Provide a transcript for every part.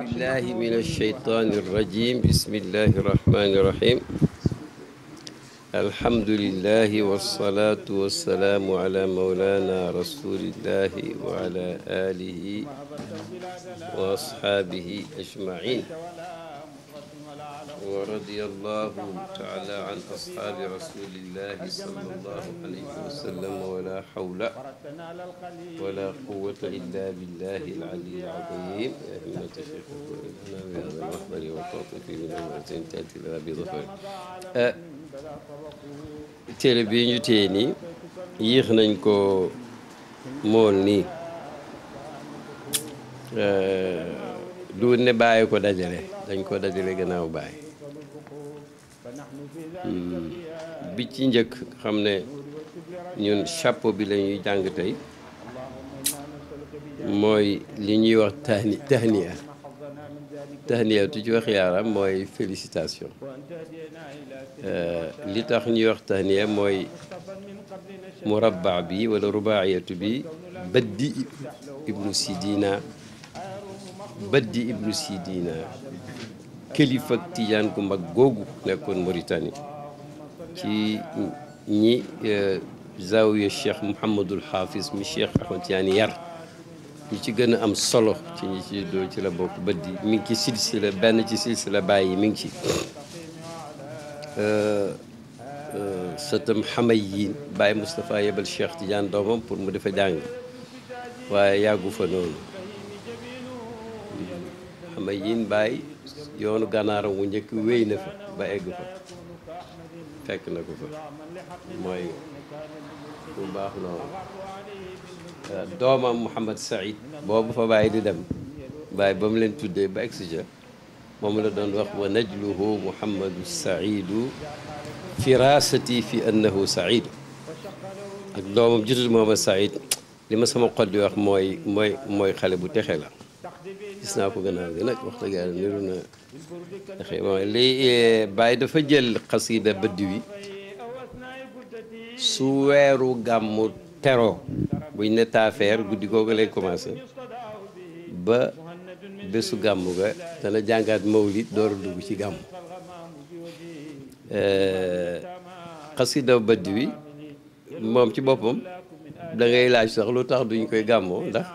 بالله من الشيطان الرجيم بسم الله الرحمن الرحيم الحمد لله والصلاة والسلام على مولانا رسول الله وعلى آله وأصحابه أجمعين ورضي الله تعالى عن أصحاب رسول الله صلى الله عليه وسلم ولا حول ولا قوة إلا بالله العلي العظيم يا همة الشيخ لنا بهذا المحضر والتعطف من المعزين تأتي لنا بظفر téere bi ñu téye nii yéex nañ ko mool nii du ne bàyyi ko dajale dañ ko dajale gannaaw bàyyi bi ci njëkk xam ne ñun chapeau bi la ñuy jàng tey mooy li ñuy wax tahniya tu ci wax yaaram mooy félicitation li tax ñuy wax tahniya mooy murabba bi wala rubaayatu bi baddi ibnu sidina kilifa ak tijaan gu mag googu nekkoon Mauritanie ci ñi zawiya cheikh Mouhamadul Hafiz mi cheikh Ahmad Tidiane yar ñi ci gën a am solo ci ñi ci doo ci la bokk baddi mi ngi ci silsila benn ci silsila bàyyi mi ngi ci sëtam Hamayin Baye Moustapha yebal Cheikh Tidiane doomam pour mu defa jàng waaye yàggu fa noonu Hamayin Baye yoonu gànnaaram wu njëkk wéy na fa ba egg fa fekk na ko fa mooy bu baax noonu doomam Mouhamad Saïd boobu fa Baye di dem Baye ba mu leen tuddee ba egsi ja moom la doon wax wa najluhu Mouhamadu Saidu firasati fi annahu Saïd ak doomam jutut Mouhamad Saïd li ma sama xol di wax mooy xale bu texe la gis naa ko gannaaw gi nag wax dëgg yàlla niru na texe mooy li Baye dafa jël xasida bëdd wi su weeru gàmmu tero buñ ne taafeer guddi googu lay commencé ba bésu gàmmu ga dana jàngaat mawlid door a dugg ci gàmmu xasida bëdd wi moom ci boppam da ngay laaj sax lu tax duñ koy gàmmoo ndax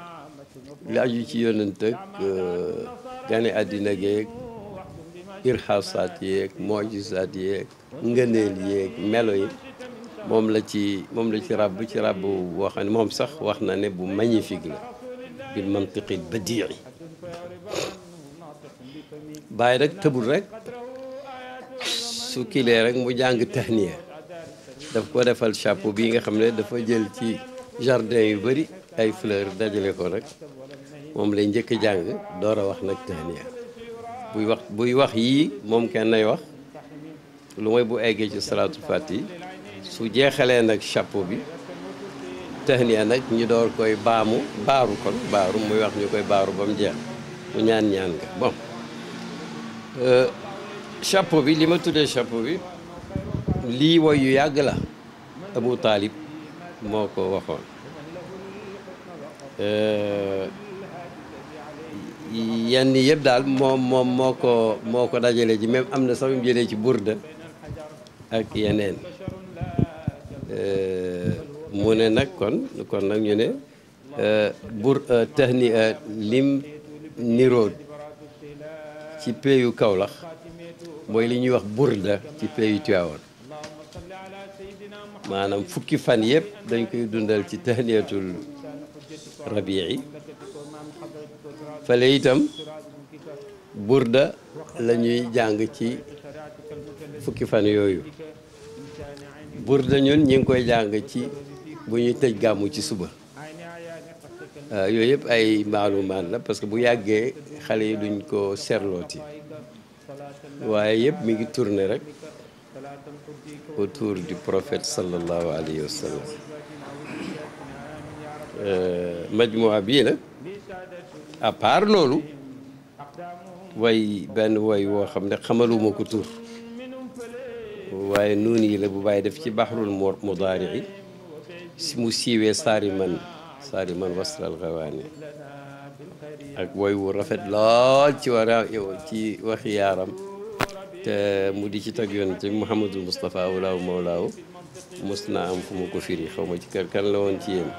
li aju ci yonent ak gane àddina geeg irxaasaat yeeg moojisaat yeeg ngëneel yeeg melo yi moom la ci ràbb boo xam ne moom sax wax na ne bu magnifique la bil mantiqil badii bàyyi rek tëbul rek su kilee rek mu jàng tahniya daf ko defal chapeau bii nga xam ne dafa jël ci jardin yu bari ay fleur dajale ko rek moom lay njëkk a jàng door a wax nag tahniya buy wax yii moom kenn nay wax lu mooy bu eggee ci salaatul fatihi su jeexalee nag chapeau bi tahniya nag ñu door koy baaru muy wax ñu koy baaru ba mu jeex mu ñaan nga bon chapeau bi li ma tuddee chapeau bi lii woy yu yàgg la Abu Talib moo ko waxoon yenn yëpp daal moom moo ko dajale ji même am na sax mu jëlee ci burda ak yeneen mu ne nag kon nag ñu ne tahni lim nirood ci peeyu Kawlax mooy li ñuy wax burda ci peeyu Tiwaawan maanaam fukki fan yëpp dañ koy dundal ci tahniyatul rabii fale itam burda la ñuy jàng ci fukki fan yooyu burda ñun ñi ngi koy jàng ci bu ñuy tëj gàmmu ci suba yooyu yëpp ay maalumaan la parce que bu yàggee xale yi duñ ko seetlooti waaye yëpp mi ngi tourné rek autour du prophète sallallahu alayhi wa sallam majmua bii nag à part loolu benn way woo xam ne xamaluma ko tur waaye noonu yi la bu bàyyi def ci baxrul mudaari si mu siiwee saari man wasral gawaani ak woy wu rafet lool ci ci waxi yaaram te mu di ci tag yonent bi Muhammadul Mustafa walaahu mawlaahu mos naa am fu mu ko firi xaw ma ci kër kan la woon ci yéen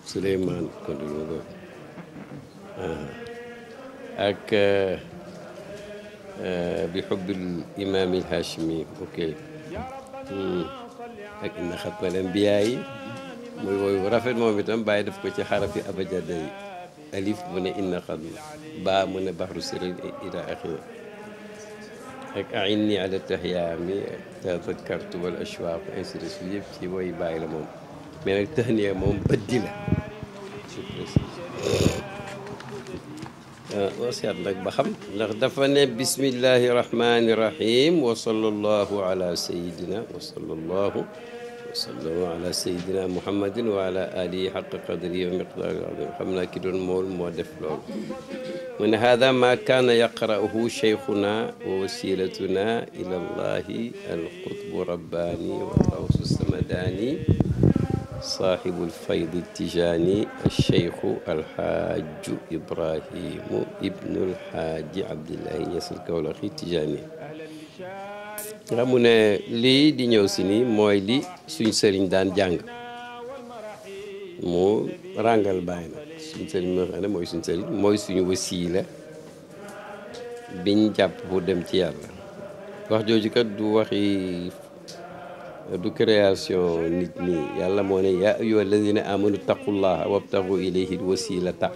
Souleymane kon du ma doon ak bi xubbil imaamil Hashimi ok ak inna xatmal anbiyaa yi muy woy bu rafet moom itam bàyyi def ko ci xarafi abajada yi alif mu ne inna xatm baa mu ne baxru sirin ila axiri ak ainni ala tahyaami tadakkartu wal ashwaaq ainsi de suite yëpp ci woy bàyyi la moom mais nag tahniya moom bëddi la seet nag ba xam ndax dafa ne bismillahi rahmani rahim wa sallallahu ala sayidina wa sallallahu wa sallam ala sayidina muhammadin wa ala alihi xaqa qadri wa miqdaari azim xam naa ki doon mool moo def loolu mu ne hada ma kaana yaqra'uhu cheikhuna wa wasilatuna ila allahi alqutbu rabbani wa xawsu samadani saaxibu alfaydi tijaani alcheikhu alxaaju ibrahimu ibnu alxaaji abdillahi Ñas al-Kawlaxi tijaani nga mu ne lii di ñëw si ni mooy li suñ sëriñ daan jàng mu ràngal bàyyi nag suñ sëriñ moo xam ne mooy suñ sëriñ mooy suñu wasiila biñ jàpp pour dem ci yàlla wax jooju kat du waxi du création nit ñi yàlla moo ne yaa ayyuha alladina amanu taqullaha wabtagu ilayhi wasilata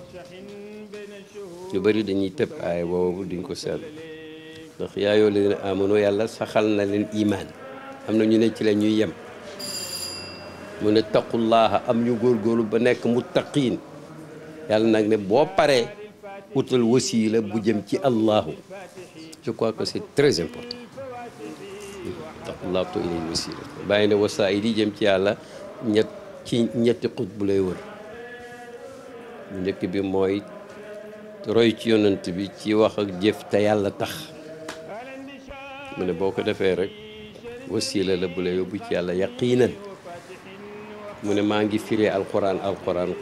ñu bëri dañuy tëb aay boobu duñ ko seet ndax yaa ayyuha alladina amanu yàlla saxal na leen imaan am na ñu ne ci la ñuy yem mu ne taqullaha am ñu góorgóorlu ba nekk muttaqiin yàlla nag ne boo paree utal wasila bu jëm ci allahu je crois que c'est très important taqullahtu ilayhi wasila bàyyi ne wasaayid yi jëm ci yàlla ñetti xut bu lay wër njëkk bi mooy roy ci yonent bi ci wax ak jëf te yàlla tax mu ne boo ko defee rek wasila la bu lay yóbbu ci yàlla yaqiinan mu ne maa ngi firee alquran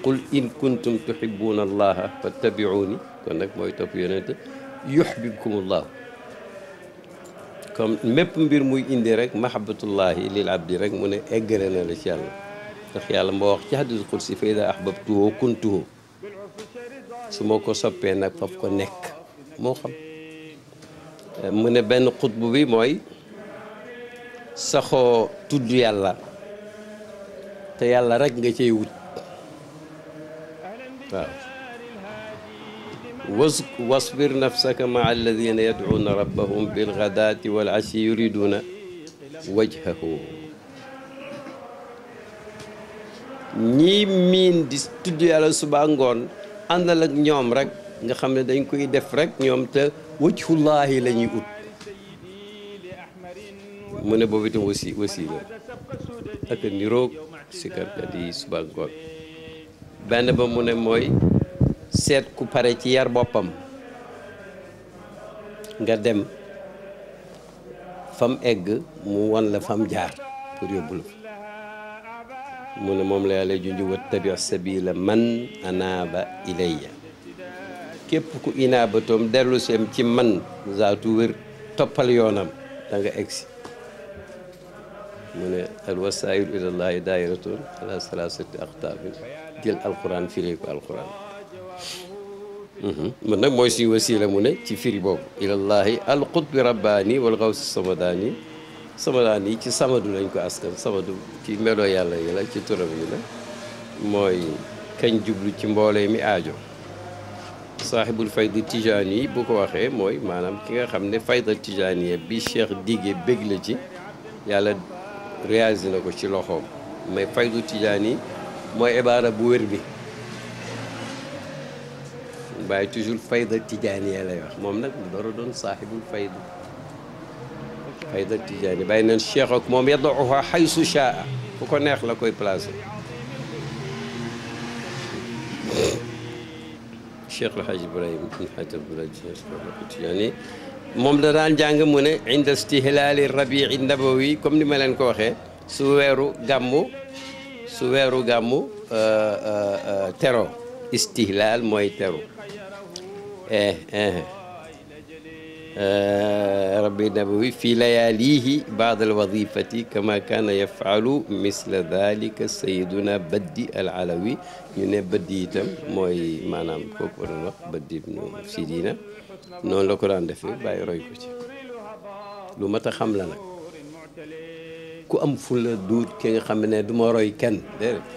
qul in kuntum tuhibbuna allaha fattabi'uni kon nag mooy topp yonent yuhbibkumullahu comme mépp mbir muy indi rek mahabbatullahi lil abdi rek mu ne eggale na la ci yàlla ndax yàlla moo wax ci hadiisul qudsi fa idaa ahbabtuhu kuntuhu su ma ko soppee nag faf ko nekk moo xam mu ne benn xutbu bi mooy saxoo tudd yàlla te yàlla rek nga cay wut waaw wasbir nafsaka maa alladina yadcuuna rabbahum bilgadaati wal ashi yuriduna wajhahu ñii miin di tudd yàlla suba ngoon àndal ak ñoom rek nga xam ne dañ koy def rek ñoom te wajhullaahi la ñuy ut mu ne boobu itam wasiila ak niroog sikarkat yi suba ngoon benn ba mu ne mooy seet ku pare ci yar boppam nga dem fam egg mu wan la fam jaar pour yóbbu la fa mu ne moom la yàlla junj wattabi sabila man anaaba ilayya képp ku inaabatoom dellu seem ci man zaatu wér toppal yoonam da nga egsi mu ne al wasailu ilallahi dairatun ala salasati aqtaabin jël alquran firi ko alquran man nag mooy suñu wasila mu ne ci firi boobu ilallahi al qutbi rabbaani wal xawsi samadaani yi ci samadu lañ ko askan samadu ci melo yàlla yi la ci turam yi la mooy kañ jublu ci mboolee mi aajo saaxibul fayda tijaani yi bu ko waxee mooy maanaam ki nga xam ne fayda tijaaniya bi cheikh digge bég la ci yàlla réalisé na ko ci loxoom mais faydu tijaani mooy ibaara bu wér bi bàyyi toujours fayda tijaaniya lay wax moom nag mu door a doon saaxibul fayda tijaani bàyyi neen cheikh ak moom yadauha xaysu shaa fu ko neex la koy placé cheikh alhaj ibrahim bin haj abdullah tijaani moom da daan jàng mu ne inda istihlaali rabii nabawi comme ni ma leen ko waxee su weeru gàmmu tero istihlaal mooy teru rabbi nabawi fi layaalihi baada alwadifati kama kaana yafalu misla dalika sayiduna baddi al alawi ñu ne baddi itam mooy maanaam kooku waroon wax baddi ibnu sidina noonu la ko daan defee bàyyi roy ko ci lu mat a xam la nag ku am fulla duut ki nga xam ne du ma roy kenn déedéet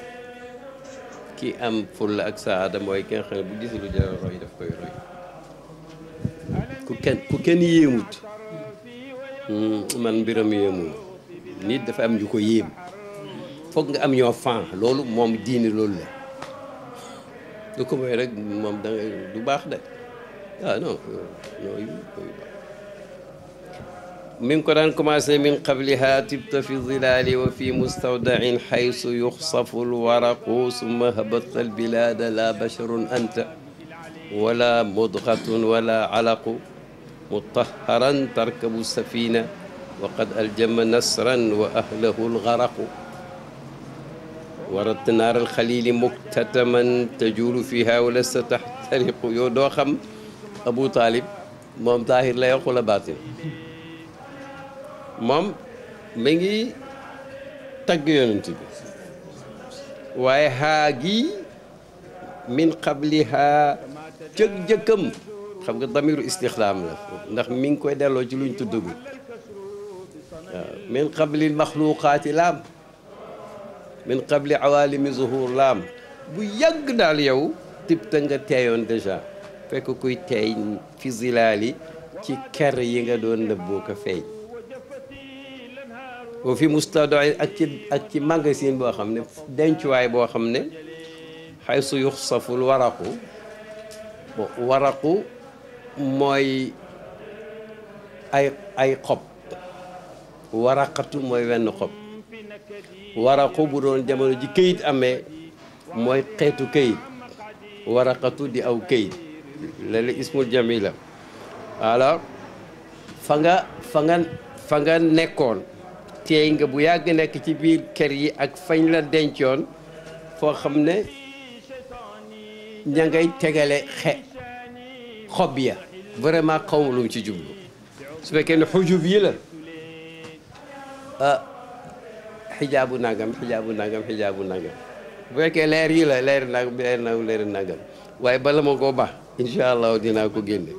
ki am fulla ak saada mooy ki nga xam ne bu gis lu jar roy daf koy roy ku kenn yéemut man mbiram yéemul nit dafa am ñu ko yéem foog nga am ñoo fan loolu moom diini loolu la lu ko mooy rek moom da du baax de non yooyu mi ngi ko daan commencé min qabliha tibta fi zilaali wa fi mustawdain xaysu yuxsafu lwaraqu summa habata albilada la basharun anta wala mudgatun wala alaqu mutaharan tarkabu safina wa qad aljama nasran wa ahlahu algaraqu warat naar alxalili muktataman tajulu fiha wala sa taxtariqu yow doo xam Abu Talib moom taahir la wax wala baatin moom mi ngi tagg yonent bi waaye xaa gi min qabliha jëkkam xam nga damiru istixlaam la ndax mi ngi koy delloo ci luñ tuddagul waaw min qabli maxluqaati laam min qabli awalimi zuhur laam bu yàgg daal yow tibta nga teeyoon dèjà fekk kuy teey fi zilaali ci ker yi nga doon nëbboo ko feeñ boo fi mustawdain ak ci magasin boo xam ne dencuwaay boo xam ne xay su yuxsaful waraqu mooy ay xob waraqatu mooy wenn xob waraqu bu doon jamono ji këyit amee mooy xeetu këyit waraqatu di aw këyit lali ismul jamila alors fa nga nekkoon teey nga bu yàgg nekk ci biir kër yi ak fañ la dencoon foo xam ne ña ngay tegale xob ya vraiment xawma lu mu ci jublu su fekkee ne xujub yi la xijaabu nangam bu fekkee leer yi la leer nangam waaye bala ma koo baax incha allah dinaa ko génne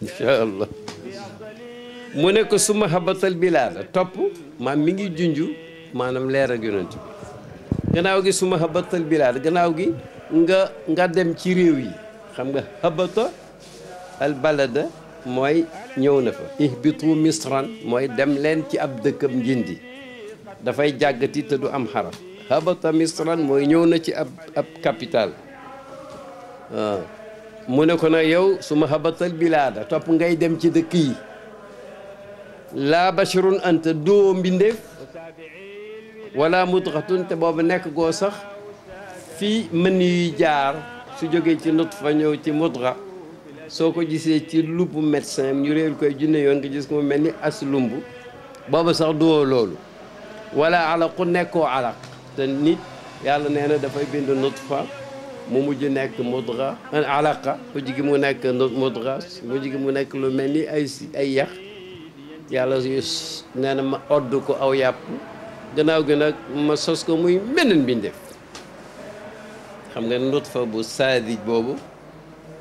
incha allah mu ne ko suma habatal bilaada topp maam mi ngi junju maanaam leer ak yonent bi gannaaw gi suma habatal bilaada gannaaw gi nga dem ci réew yi xam nga habata al balada mooy ñëw na fa ihbitu misran mooy dem leen ci ab dëkkam njindi dafay jàggati te du am xaraf habata misran mooy ñëw na ci ab capital waaw mu ne ko nag yow suma habatal bilaada topp ngay dem ci dëkk yi laa basharun anta doo mbindeef wala mudgatun te boobu nekk goo sax fii mën yuy jaar su jógee ci nutfa ñëw ci mudga soo ko gisee ci lubu médecin ñu réel koy junne yoon nga gis ko mu mel ni as lumb booba sax duwoo loolu wala alaqu nekkoo alaq te nit yàlla nee na dafay bind nutfa mu mujj nekk mudga alaqa mujj gi mu nekk mudga mujj gi mu nekk lu mel ni ay yax yàlla nee na ma odd ko aw yàpp gannaaw gi nag ma sos ko muy meneen mbindeef xam nga nutfa bu saadij boobu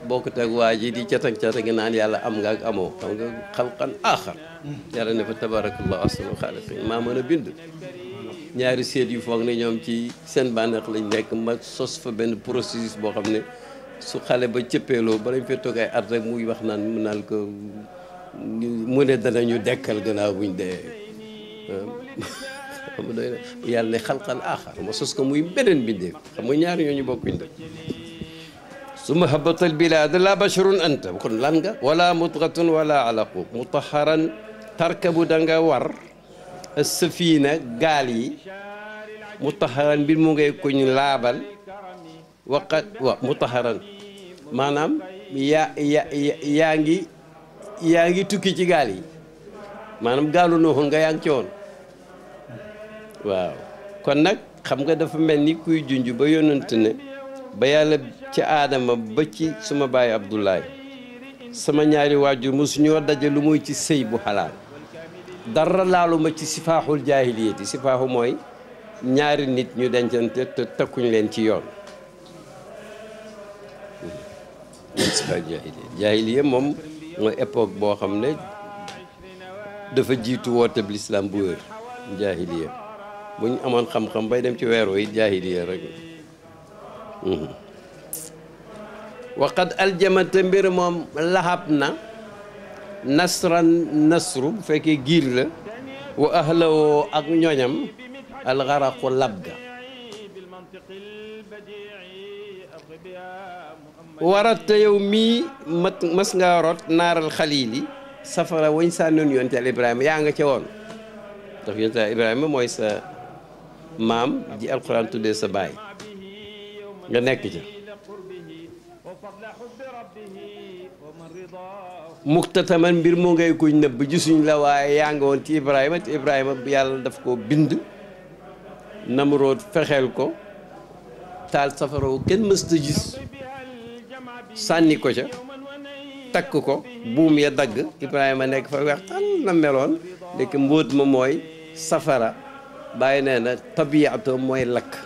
bokkut ak waa ji di catag-catagi naan yàlla am nga ak amoo xam nga xalqan aaxar yàlla ne fa tabarakallahu ahsanul xaaliqiin maa mën a bind ñaari seet yu foog ne ñoom ci seen bànneex lañ nekk ma sos fa benn processus boo xam ne su xale ba cëppeeloo ba lañ fee toog ay at rek muy wax naan mu naan ko mu ne danañu dekkal gannaaw buñ dee xam nga doy na yàlla ne xalqan aaxar ma sos ko muy beneen bindeef xam nga ñaari ñooñu bokkuñ de summa habatal bilaada la basharun anta kon lan nga wala mudgatun wala alaqu mutaharan tarkabu da nga war safina gaal yi mutaharan mbir mu ngay kuñ laabal waqat mutaharan maanaam yaa ngi tukki ci gaal yi maanaam gaalu Nuux nga yaa ngi ci woon waaw kon nag xam nga dafa mel ni kuy junj ba yonent ne ba yàlla ci aadama ba ci suma baay Abdoulaye sama ñaari waajur mosu ñoo daje lu muy ci sëy bu xalaal dara laaluma ci sifaaxul jaahiliyati sifaaxu mooy ñaari nit ñu dencante te takkuñ leen ci yoon sifaaxul jaahiliya moom mooy époque boo xam ne dafa jiitu woote bi lislaam bu wér jaahiliya bu ñu amoon xam-xam bay dem ci weer wi jaahiliya rek waqad aljamate mbir moom laxab na nasran nasru bu fekkee giir la wa ahlawoo ak ñoñam alxaraqu labga waratta yow mii mas ngaa rot naaral xaliili safara wañ sànnoon yonteel Ibrahima yaa nga ca woon ndax yonteel Ibrahima mooy sa maam ji alquran tuddee sa baay nga nekk ca muktataman mbir moo ngay kuñ nëbb gisuñ la waaye yaa nga woon ci Ibrahima te Ibrahima yàlla daf ko bind Namrood fexeel ko taal safara wu kenn mësta gis sànni ko ca takk ko buum ya dagg Ibrahima nekk fa weex tal na meloon ndekk mbóot ma mooy safara bàyyi nee na tabiato mooy lakk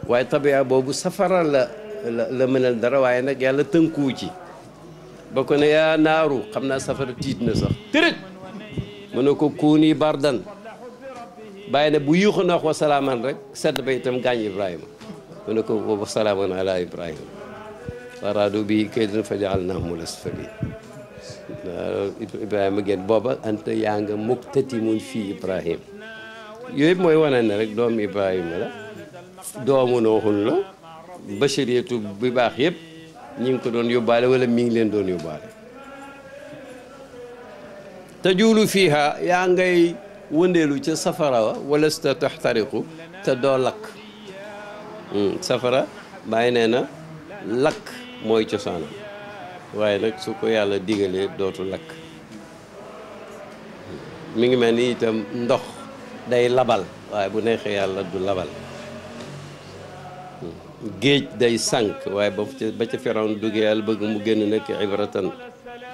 waaye tabia boobu safara la mënal dara waaye nag yàlla tënkuwu ci ba ko ne yaa naaru xam naa safara tiit na sax tërët mu ne ko kuuni bardan bàyyi ne bu yuuxu na wax wa salaaman rek sedd ba itam gaañ Ibrahima mu ne ko wa salaaman ala Ibrahima waraadu bi kaydan fa ja'alnaahumul asfaliin Ibrahima génn booba anta yaa nga muktatimun fii Ibrahima yooyu mooy wane ne rek doomu Ibrahima la doomu Nooxun la bachariatu bi baax yëpp ñi ngi ko doon yóbbaale wala mi ngi leen doon yóbbaale tajuulu fiiha yaa ngay wëndeelu ca safara wa wala sta taxtariqu te doo lakk safara bàyyi nee na lakk mooy cosaanam waaye nag su ko yàlla digalee dootu lakk mi ngi mel ni itam ndox day labal waaye bu neexee yàlla du labal géej day sànk waaye ba ca Firawna duggee yàlla bëgg mu génn nekk ibratan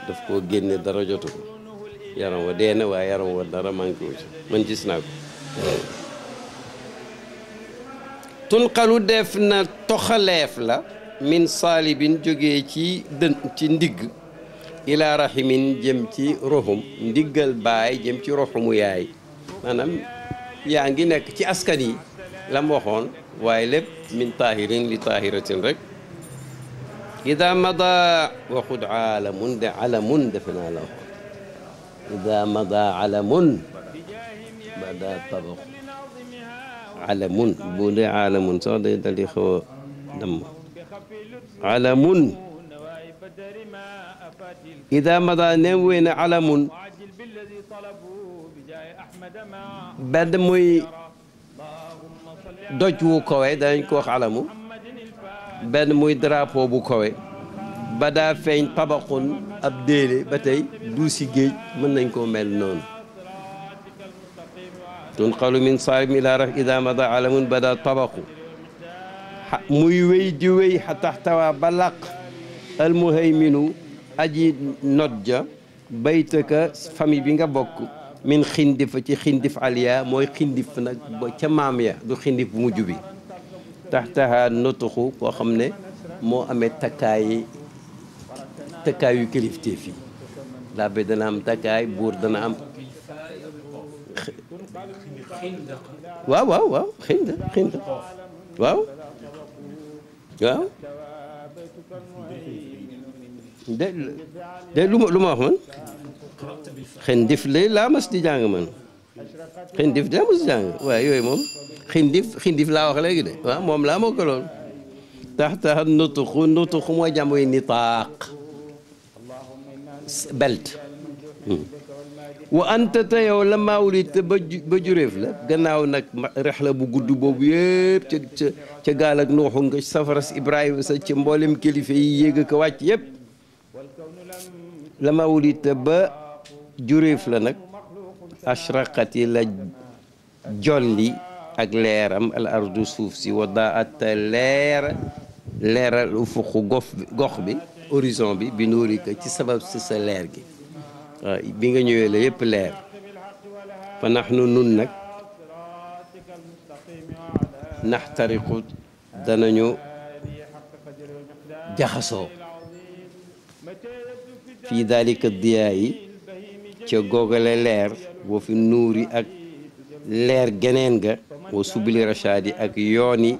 daf koo génne dara jotu ko yaram wa dee na waaye yaram wa dara manqué wu ci man gis naa ko tunqalu def na toxaleef la min saalibin jógee ci ndigg ila rahimin jëm ci roxum ndiggal baay jëm ci roxumu yaay maanaam yaa ngi nekk ci askan yi la mu waxoon waaye lépp min taahirin li taahiratin rek ida mada waxud aalamun de alamun defe naa la waxoon ida mada alamun bada tabax alamun bu dee alamun sax day dal di xaw a damm alamun ida mada neem wéy na alamun benn muy doj wu kowe danañ ko wax alamu benn muy drapeau bu kowe ba daa feeñ tabaxun ab déele ba tey du si géej mën nañ koo mel noonu tunqalu min saalib ila raf ida mada alamun ba daa tabaxu muy wéy di wéy taxtawa ba làq almuhayminu aji nodja baytaka famille bi nga bokk min xindif ci xindif aliya mooy xindif nag ba ca maam ya du xindif bu mujj bi taxtaha notuxu koo xam ne moo amee takkaayu kilifteef yi laabe dana am takkaay buur dana am waaw xind waaw de lu ma wax man xindif lay laa mas di jàng man xindif daa mas di jàng waaye yooyu moom xindif laa wax léegi de waaw moom laa moo ko lool taxta nutuxu mooy jàmmoy nitaaq belt wa anta te yow la maawlit ba juréef la gannaaw nag rexla bu gudd boobu yëpp ca gaal ak nuuxu nga safara si Ibrahima sa ca mboolem kilifa yi yéeg ko wàcc yëpp la maawlit ba juréef la nag ashraqati la jolli ak leeram al ardu suuf si wa daat leeral ufuqu gox bi horizon bi bi nuurika ci sabab si sa leer gi waaw bi nga ñëwee la yépp leer fa nahnu nun nag naxtariqu danañu jaxasoo fii dalika diyaa yi ca googale leer boo fi nuuri ak leer geneen ga wa subili rachadi ak yooni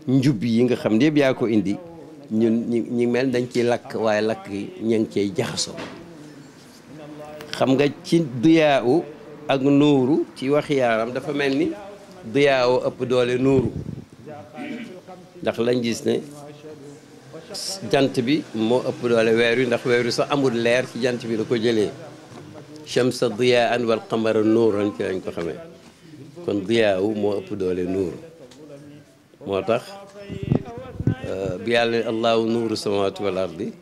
njub yi nga xam ne yëpp yaa ko indi ñun ñi mel dañ ciy lakk waaye lakk yi ña ngi cay jaxasoo xam nga ci diyaawu ak nuuru ci wax yaaram dafa mel ni diyaawu ëpp doole nuuru ndax lañ gis ne jant bi moo ëpp doole weer wi ndax weer wi sax amul leer ci jant bi la ko jëlee shamsa diyaan wal qamara nuuran ci lañ ko xamee kon diyaawu moo ëpp doole nuuru moo tax bi yàlla allahu nuuru samawati wal ardi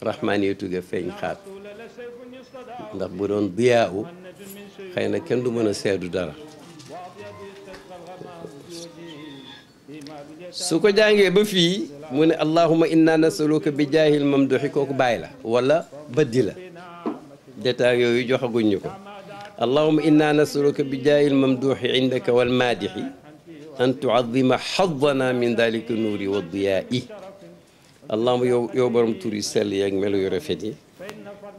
rahmaan yi tuge feeñ xaat ndax bu doon diyaawu xëy na kenn du mën a seedu dara su ko jàngee ba fii mu ne allahuma inna nasaluka bi jaahil mamduxi kooku bàyyi la wala bëddi la détail yooyu joxaguñ ñu ko allahuma inna nasaluka bi jaahil mamduxi indaka wal maadixi an tuadima xadana min dalika nuuri wa diyaai allahuma yow borom tur yi sell yi ak melo yu rafet yi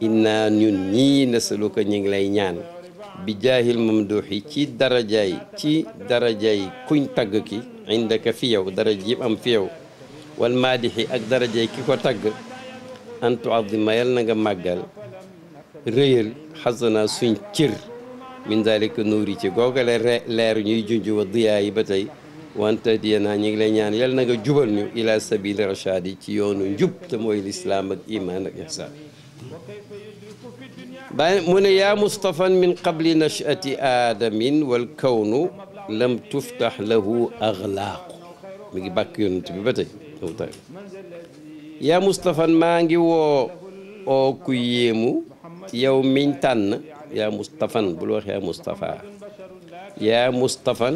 inna ñun ñii nasaluka ñu ngi lay ñaan bi jaahil mamduxi ci darajay kuñ tagg ki indaka fi yow daraja yëpp am fi yow wal maadixi ak darajay ki ko tagg an tuadima yal na nga màggal rëyal xasana suñ cër min dalika nuuri ci googale leer ñuy junj wa diyaa yi ba tey wante diyanaa ñu ngi lay ñaan yal na nga jubal ñu ila sabili rachad yi ci yoonu njub te mooy lislaam ak iman ak ihsaan ba mu ne yaa mustafan min qabli nachati aadamin wal kawnu lam tuftax lahu axlaaqu mi ngi bàkk yonent bi ba tey yaa mustafan maa ngi woo oo ku yéemu yow miñ tànn yaa mustafan bul wax yaa mustafa yaa mustafan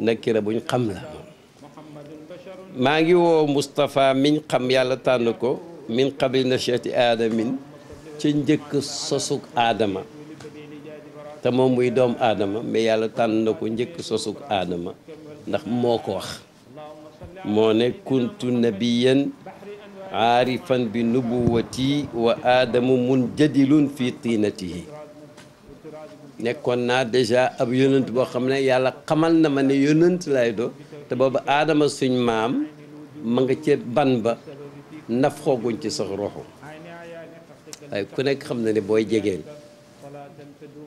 nakira buñ xam la maa ngi woo mustafa miñ xam yàlla tànn ko min qabli nachati aadamin ca njëkk sosug aadama te moom muy doom aadama mais yàlla tànn na ko njëkk sosug aadama ndax moo ko wax moo ne kuntu nabiyan aarifan bi nubuwati wa aadamu munjadilun fi tiinatihi nekkoon naa déjà ab yonent boo xam ne yàlla xamal na ma ne yonent lay do te boobu aadama suñ maam ma nga ca ban ba naf xooguñ ci sax roxu waaye ku nekk xam na ne booy jegeel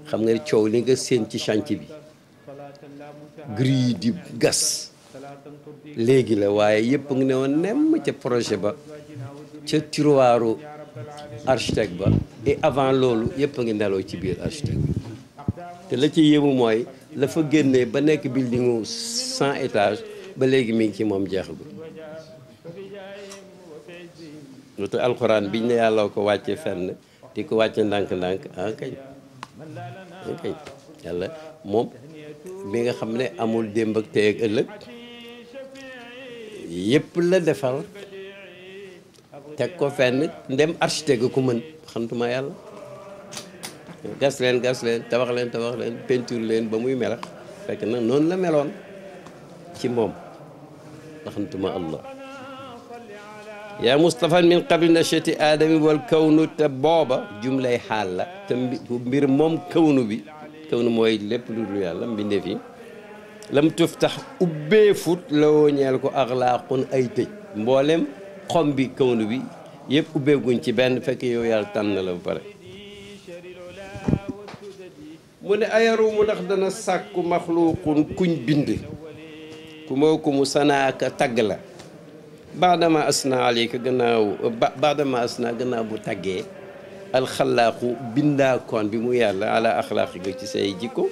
xam nga ne coow li nga séen ci chantier bi grille yi di gas léegi la waaye yëpp ngi ne woon nemm ca projet ba ca tiroiru architecte ba et avant loolu yëpp a ngi neloo ci biir architecte bi te la ci yéemu mooy la fa génnee ba nekk buildingu 100 étages ba léegi mi ngi ci moom jeexagul lu tax alxuraan biñ ne yàlla ko wàcce fenn di ko wàcce ndànk-ndànk kañ yàlla moom bi nga xam ne amul démb ak tey ak ëllëg yëpp la defal teg ko fenn ndem architecte ko mën xantuma yàlla gas leen tabax leen peinture leen ba muy melax fekk na noonu la meloon ci moom xantuma allah yaa mustafan min qabli nachati aadami wal kawnu te booba jumlay xaal la te mbir moom kawnu bi kawnu mooy lépp lu dul yàlla mbindeef yi lam tuftax ubbeefut la woo ñeel ko axlaaqun ay tëj mboolem xom bi kawnu bi yëpp ubbeeguñ ci benn fekk yow yàlla tànn la ba pare mu ne ayaru mu ndax dana sàkku maxluuqun kuñ bind ku moo ku mu sanaaka tagg la baadama asna aleyka gannaaw bu taggee alxalaaqu bindaakoon bi mu yàlla ala axlaaqi ga ci say jikko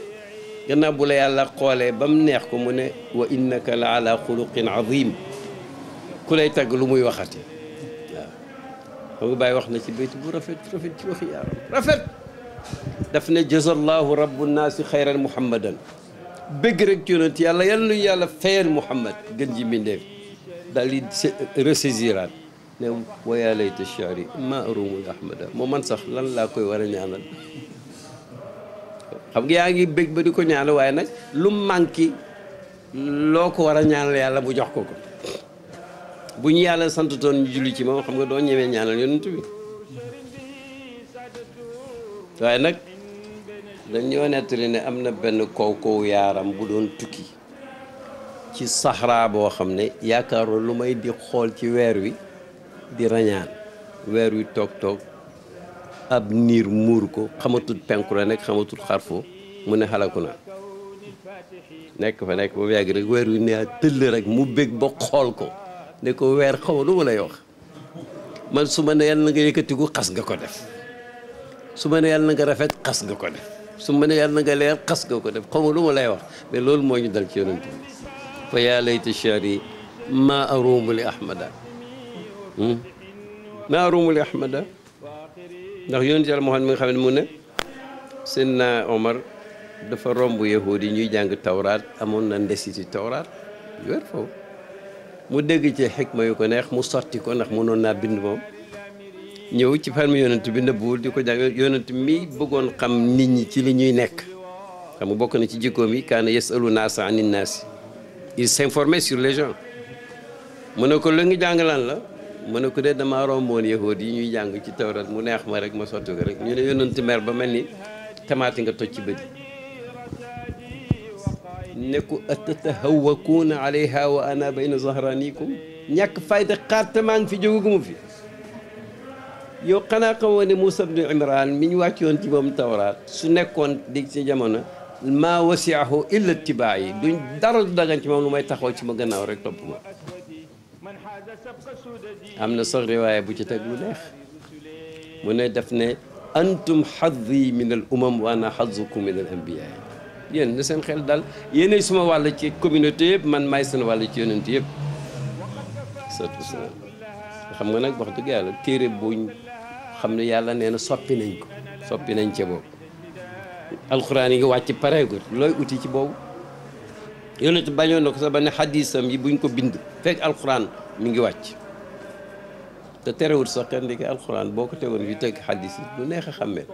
gannaaw bu la yàlla xoolee ba mu neex ko mu ne wa innaka la ala xuluqin azim ku lay tagg lu muy waxati waaw xam nga Baay wax na ci bayt bu rafet ci waxi yàlla rafet daf ne jazallahu rabbu naasi xayran muhammadan bëgg rek ci yonent yàlla yàlla nu yàlla fayal Muhammad gën ji mbindeef daal di ressaisiraat ne wa yaa layta shi'ri ma arumul ahmada moo man sax lan laa koy war a ñaanal xam nga yaa ngi bëgg ba di ko ñaanal waaye nag lu manqué loo ko war a ñaanal yàlla mu jox ko ko bu ñu yàlla sant toon ñu julli ci moom xam nga doo ñemee ñaanal yonent bi waaye nag dañoo nettali ne am na benn kaw yaaram bu doon tukki ci saxraa boo xam ne yaakaaroo lu may di xool ci weer wi di rañaan weer wi toog ab niir muur ko xamatul penku la nekk xamatul xarfu mu ne xalaku na nekk fa ba mu yàgg rek weer wi ne tëll rek mu bég ba xool ko ne ko weer xaw lu ma lay wax man su ma ne yàlla na nga yëkkatiku xas nga ko def su ma ne yàlla na nga rafet xas nga ko def su ma ne yàlla na nga leer xas nga ko def xaw ma lu ma lay wax mais loolu moo ñu dal ci yonent bi fa yaa layta shi'ri ma arumu li ahmada ma arumu li ahmada ndax yonent yàlla Muhammad mi nga xam ne mu ne Seydina Omar dafa romb yahuud yi ñuy jàng tawraat amoon na ndesiti tawraat yu wér foofu mu dégg ci xikma yu ko neex mu sotti ko ndax mënoon naa bind moom ñëw ci farmi yonent bi nëbbuwul di ko jàng yonent mi bëggoon xam nit ñi ci li ñuy nekk xam nga bokk na ci jikkoom yi kaana yasalu naasa ani naasi il s'informait sur les gens mu ne ko lu ngi jàng lan la mu ne ko de damaa romboon yahuud yi ñuy jàng ci tawrat mu neex ma rek ma sotti ko rek ñu ne yonent mer ba mel ni tamaati nga toj ci bët ne ko atatahawwakuuna alayha wa ana bayna zahranikum ñàkk fayda xaarte maa ngi fi jógaguma fi yow xanaa xamoo ne Muusaa ibn Imraan mi ñu wàccoon ci moom tawraat su nekkoon di ci jamono maa wasi'ahu illa ittibaa yi duñ dara du dagan ci moom lu may taxaw ci ma gannaaw rek topp ma am na sax riwaaya bu ci teg lu neex mu ne def ne antum xaddi min al umam wa ana xaddukum min al anbiyaa yéen na seen xel daal yéenay suma wàll ci communauté yëpp man maay seen wàll ci yonent yëpp salaatu wasalaam xam nga nag wax dëgg yàlla téere buñ xam ne yàlla nee na soppi nañ ca boobu alxuraan yi nga wàcc pareegul looy uti ci boobu yonent bañoon na ko sax ba ne xadisam yi buñ ko bind fekk alxuraan mi ngi wàcc te terewul sax kenn di alxuraan boo ko tegoon fi teg xadis yi lu neex a xàmme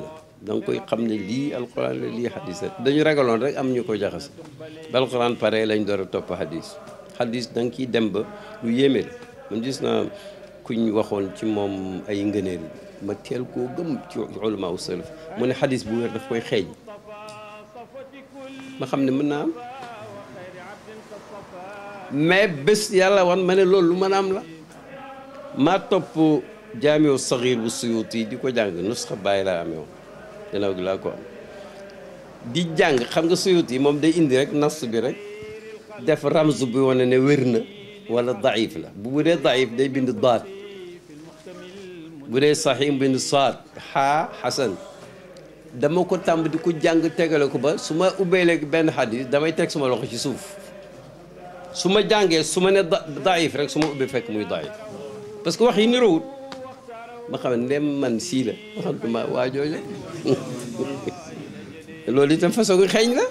la da nga koy xam ne lii alxuraan la lii xadis la dañu ragaloon rek am ñu ko jaxase ba alxuraan pare lañ door a topp xadis da nga ciy dem ba lu yéeme la man gis naa kuñ waxoon ci moom ay ngëneel ma teel koo gëm ci ulama u salaf mu ne xadis bu wér daf koy xeeñ ma xam ne mën naa am mais bés yàlla wan ma ne loolu lu mën a am la maa topp jaamiu saxiir bu Suyuuti di ko jàng nusxa bàyyi laa amee woon gannaaw gi laa ko am di jàng xam nga Suyuuti moom day indi rek nas bi rek def ramz bi wane ne wér na wala daif la bu dee daif day bind daat bu dee saxiix bind saad xaa xasan dama ko tàmb di ko jàng tegale ko ba su ma ubbee léegi benn xadis damay teg suma loxo ci suuf su ma jàngee su ma ne daif rek su ma ubbee fekk muy daif parce que wax yi niroowut ma xam ne ndem man sii la ma xam ne waa jooju loolu itam façon xeeñ la